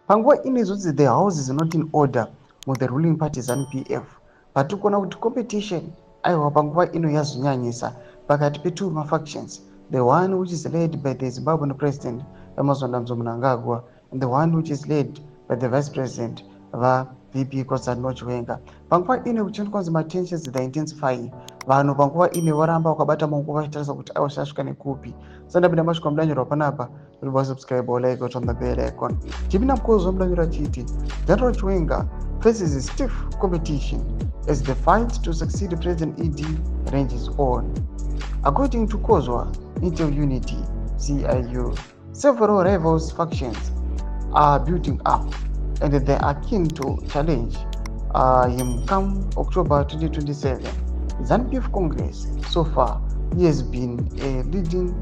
Panguva ino izvozvi the house is not in order muthe ruling party ZANU PF, patiri kuona kuti competition, aiwa, panguva ino yazonyanyisa pakati petwo mafactions, the one which is led by the Zimbabwean President Emmerson Dambudzo Mnangagwa and the one which is led by the Vice President, vaVP Constantino Chiwenga. Panguva ino kuchinzi kwanzi matensions, they intensifying. Vanhu panguva ino voramba vakabata maoko vachitarisa kuti aiwa, zvasvika nekupi. Sandapinda masvika mudanyorwa panapa, subscribe or like on the bell icon. Chipinda mukozo mudanyora achiti General Chiwenga faces stiff competition as the fight to succeed President ED rages on. According to Kozwa Intel Unity CIU, several rivals factions are building up and they are keen to challenge him come October 2027 ZANU-PF Congress. So far he has been a leading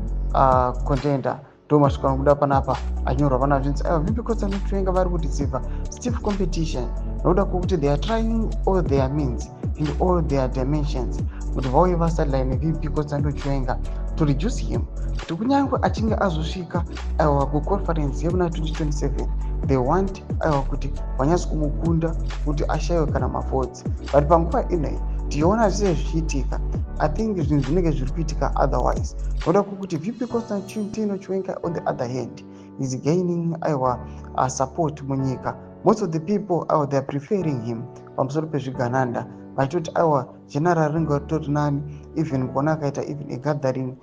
contender. Ndo masvika anobuda panapa anyorwa panapa zvinzi aiwa, VP Constantino Chiwenga vari kureceiva stiff competition nokuda kwokuti they are trying all their means and all their dimensions kuti vauye vasideline VP Constantino Chiwenga to reduce him, kuti kunyange achinge azosvika, aiwa, kuconference yemuna 2027, they want, aiwa, kuti vanyatsi kumukunda kuti ashayiwe kana mavotes. But panguva inoi tiona zvise zvichiitika, I think zvinhu zvinenge zviri kuitika otherwise, nokuda kwokuti VP Constantino Chiwenga on the other hand is gaining, aiwa, support munyika. Most of the people, aiwa, they are preferring him pamusoro pezvigananda, vachitoti aiwa, general ringe ritori nani. Even kuona akaita even agathering,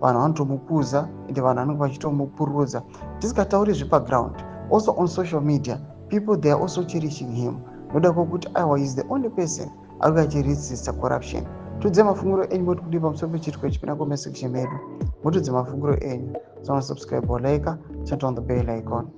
vanhu vanotomukuza ende vanhu vanenge vachitomupurudza. Tisingatauri zvepaground, also on social media people, they are also cherishing him nokuda kwokuti aiwa, is the only person ari kuachiresista corruption. Tudze mafungiro enyu moti kudii pamusoro pechiitiko ichi. Comment section medu mutudze mafungiro enyu. So subscribe or like, turn on the bell icon.